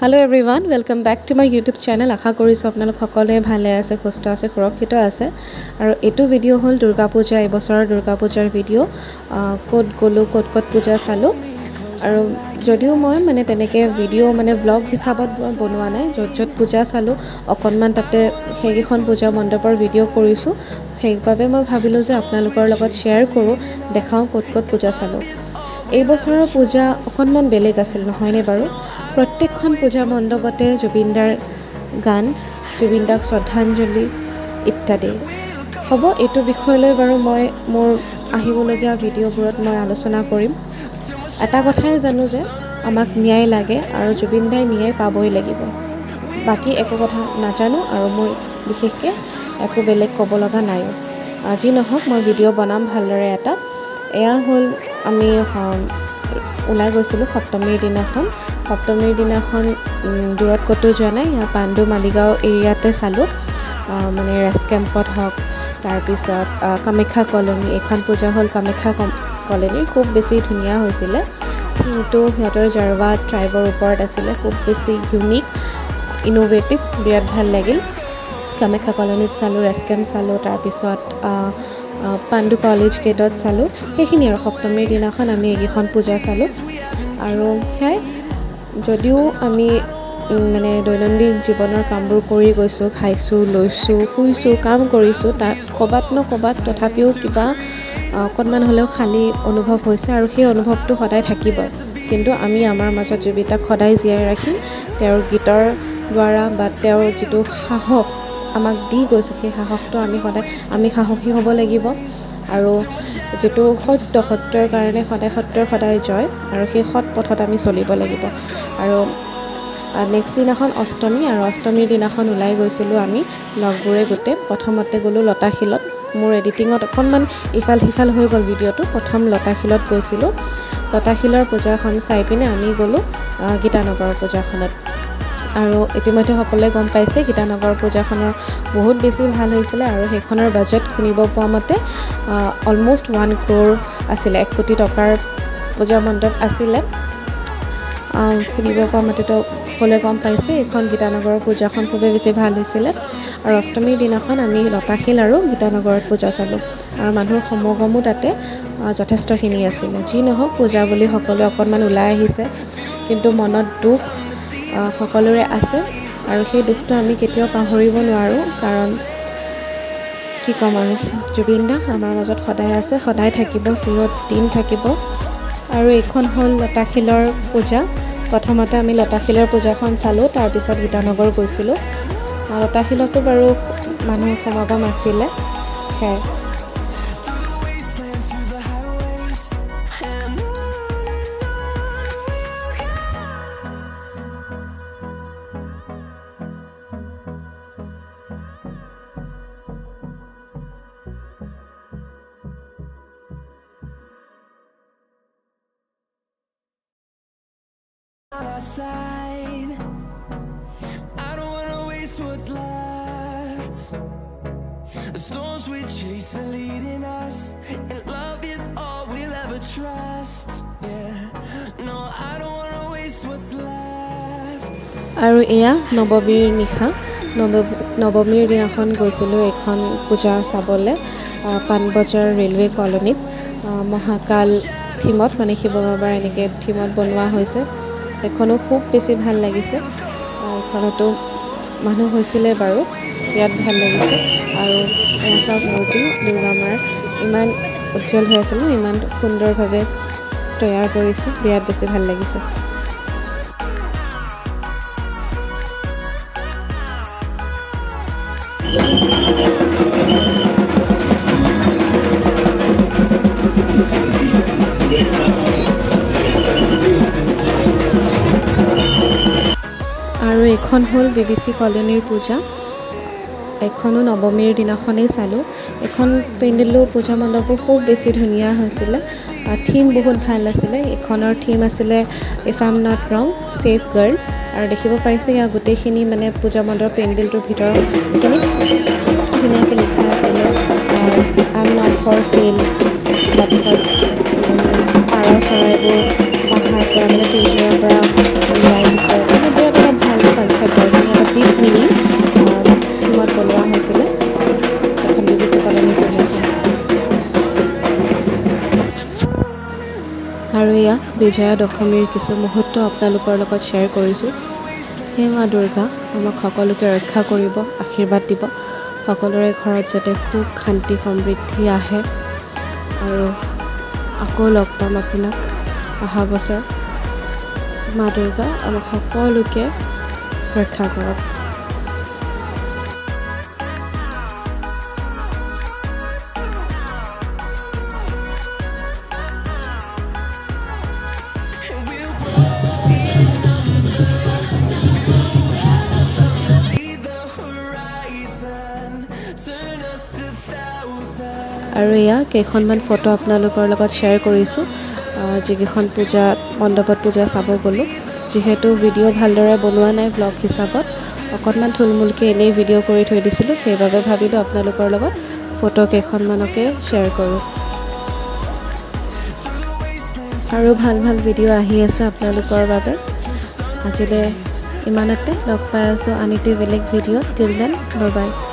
Hello everyone, welcome back to my YouTube channel. আশা কৰিছোঁ আপোনালোক সকলোৱে ভালে আছে, সুস্থ আছে, সুৰক্ষিত আছে। আৰু এইটো ভিডিঅ' হ'ল দুৰ্গা পূজা, এইবছৰৰ দুৰ্গা পূজাৰ ভিডিঅ'। ক'ত গ'লোঁ, ক'ত ক'ত পূজা চালোঁ। আৰু যদিও মই মানে তেনেকৈ ভিডিঅ' মানে ভ্লগ হিচাপত মই বনোৱা নাই, য'ত য'ত পূজা চালোঁ অকণমান তাতে সেইকেইখন পূজা মণ্ডপৰ ভিডিঅ' কৰিছোঁ। সেইবাবে মই ভাবিলোঁ যে আপোনালোকৰ লগত শ্বেয়াৰ কৰোঁ, দেখাওঁ ক'ত ক'ত পূজা চালোঁ। এই বছৰৰ পূজা অকণমান বেলেগ আছিল নহয়নে বাৰু? প্ৰত্যেকখন পূজা মণ্ডপতে জুবিনদাৰ গান, জুবিনদাক শ্ৰদ্ধাঞ্জলি ইত্যাদি হ'ব। এইটো বিষয়লৈ বাৰু মই মোৰ আহিবলগীয়া ভিডিঅ'বোৰত মই আলোচনা কৰিম। এটা কথাই জানো যে আমাক ন্যায় লাগে আৰু জুবিন দাই ন্যায় পাবই লাগিব। বাকী একো কথা নাজানো আৰু মোৰ বিশেষকৈ একো বেলেগ ক'ব লগা নাইও। যি নহওক, মই ভিডিঅ' বনাম ভালদৰে এটা। এয়া হ'ল আমি ওলাই গৈছিলোঁ সপ্তমীৰ দিনাখন। সপ্তমীৰ দিনাখন দূৰত ক'তো যোৱা নাই, ইয়াৰ পাণ্ডু মালিগাঁও এৰিয়াতে চালোঁ, মানে ৰেষ্ট কেম্পত হওক, তাৰপিছত কামাখ্যা কলনী। এইখন পূজা হ'ল কামাখ্যা কলনীৰ, খুব বেছি ধুনীয়া হৈছিলে। থিমটো সিহঁতৰ জাৰৱা ট্ৰাইবৰ ওপৰত আছিলে, খুব বেছি ইউনিক, ইন'ভেটিভ, বিৰাট ভাল লাগিল। কামাখ্যা কলনীত চালোঁ, ৰেষ্ট কেম্প চালোঁ, তাৰপিছত পাণ্ডু কলেজ গেটত চালোঁ। সেইখিনি আৰু সপ্তমীৰ দিনাখন আমি এইকেইখন পূজা চালোঁ। আৰু সেয়াই, যদিও আমি মানে দৈনন্দিন জীৱনৰ কামবোৰ কৰি গৈছোঁ, খাইছোঁ, লৈছোঁ, শুইছোঁ, কাম কৰিছোঁ, তাত ক'ৰবাত ন ক'ৰবাত তথাপিও কিবা অকণমান হ'লেও খালী অনুভৱ হৈছে আৰু সেই অনুভৱটো সদায় থাকিব। কিন্তু আমি আমাৰ মাজত জুবিনদাক সদায় জীয়াই ৰাখিম। তেওঁৰ গীতৰ দ্বাৰা বা তেওঁৰ যিটো সাহস আমাক দি গৈছে, সেই সাহসটো আমি সদায়, আমি সাহসী হ'ব লাগিব। আৰু যিটো সত্য, সত্যৰ কাৰণে সদায়, সত্যৰ সদায় জয়, আৰু সেই সৎ পথত আমি চলিব লাগিব। আৰু নেক্সট দিনাখন অষ্টমী, আৰু অষ্টমীৰ দিনাখন ওলাই গৈছিলোঁ আমি লগবোৰে গোটেই। প্ৰথমতে গ'লোঁ লতাশিলত। মোৰ এডিটিঙত অকণমান ইফাল সিফাল হৈ গ'ল ভিডিঅ'টো। প্ৰথম লতাশিলত গৈছিলোঁ, লতাশিলৰ পূজাখন চাই পিনে আমি গ'লোঁ গীতানগৰৰ পূজাখনত। আৰু ইতিমধ্যে সকলোৱে গম পাইছে গীতানগৰ পূজাখনৰ বহুত বেছি ভাল হৈছিলে। আৰু সেইখনৰ বাজেট শুনিব পোৱা মতে অলম'ষ্ট 1 ক্ৰ'ৰ আছিলে, 1 কোটি টকাৰ পূজা মণ্ডপ আছিলে শুনিব পোৱা মতেতো। সকলোৱে গম পাইছে এইখন গীতানগৰৰ পূজাখন খুবেই বেছি ভাল হৈছিলে। আৰু অষ্টমীৰ দিনাখন আমি লতাশিল আৰু গীতানগৰত পূজা চালোঁ আৰু মানুহৰ সমাগমো তাতে যথেষ্টখিনি আছিলে। যি নহওক, পূজা বুলি সকলোৱে অকণমান ওলাই আহিছে, কিন্তু মনত দুখ সকলোৰে আছে আৰু সেই দুখটো আমি কেতিয়াও পাহৰিব নোৱাৰোঁ। কাৰণ কি ক'ম আৰু, জুবিন দা আমাৰ মাজত সদায় আছে, সদায় থাকিব, চিৰদিন থাকিব। আৰু এইখন হ'ল লতাশিলৰ পূজা। প্ৰথমতে আমি লতাশিলৰ পূজাখন চালোঁ, তাৰপিছত গীতানগৰ গৈছিলোঁ। লতাশিলতো বাৰু মানুহ সমাগম আছিলে। সেয়াই। Wastelands, through the highways, and on and on we'll go. On our side. I don't wanna waste what's left. The storms we chase are leading us, and love is all we'll ever trust. Yeah, no, I don't wanna waste what's left. আৰু এয়া নৱমীৰ নিশা। নৱমীৰ দিনাখন গৈছিলোঁ এইখন পূজা চাবলৈ, Panbazar railway কলনীত। মহাকাল থিমত, মানে শিৱ বাবাৰ এনেকৈ থিমত বনোৱা হৈছে। এইখনো খুব বেছি ভাল লাগিছে। এইখনতো মানুহ হৈছিলে বাৰু, বিৰাট ভাল লাগিছে। আৰু এয়া চাওক মূৰ্তি দুৰ্গা মাৰ, ইমান উজ্জ্বল হৈ আছে ন, ইমান সুন্দৰভাৱে তৈয়াৰ কৰিছে, বিৰাট বেছি ভাল লাগিছে। আৰু এইখন হ'ল বি চি কলনীৰ পূজা। এইখনো নৱমীৰ দিনাখনেই চালোঁ। এইখন পেণ্ডেলো, পূজা মণ্ডপো খুব বেছি ধুনীয়া হৈছিলে, থিম বহুত ভাল আছিলে। এইখনৰ থিম আছিলে, if I am not wrong, safe girl। আৰু দেখিব পাৰিছে ইয়াৰ গোটেইখিনি মানে পূজা মণ্ডপ পেণ্ডেলটোৰ ভিতৰখিনি ধুনীয়াকৈ লিখা আছিলে "I am not for sale"। তাৰপিছত পাৰ চৰাইবোৰ বাহাৰ পৰা, মানে পিঞ্জৰাৰ পৰা ওলাই দিছে, মানে বিৰাট এটা বিজয়া দশমীৰ কিছু মুহূৰ্ত আপোনালোকৰ লগত শ্বেয়াৰ কৰিছোঁ। হে মা দুৰ্গা, আমাক সকলোকে ৰক্ষা কৰিব, আশীৰ্বাদ দিব। সকলোৰে ঘৰত যাতে সুখ, শান্তি, সমৃদ্ধি আহে। আৰু আকৌ লগ পাম আপোনাক অহা বছৰ। মা দুৰ্গা আমাক সকলোকে ৰক্ষা কৰক। And we'll grow in number, see the horizon, turn us to thousands. আৰু এয়া কেইখনমান ফটো আপোনালোকৰ লগত শ্বেয়াৰ কৰিছোঁ, যিকেইখন পূজা মণ্ডপত পূজা চাব গ'লোঁ। যিহেতু ভিডিঅ' ভালদৰে বনোৱা নাই, ব্লগ হিচাপত অকণমান থুলমূলকৈ এনেই ভিডিঅ' কৰি থৈ দিছিলোঁ, সেইবাবে ভাবিলোঁ আপোনালোকৰ লগত ফটো কেইখনমানকে শ্বেয়াৰ কৰোঁ। আৰু ভাল ভাল ভিডিঅ' আহি আছে আপোনালোকৰ বাবে। আজিলৈ ইমানতে, লগ পাই আছোঁ আন এটি বেলেগ ভিডিঅ'ত। Till then, bye bye.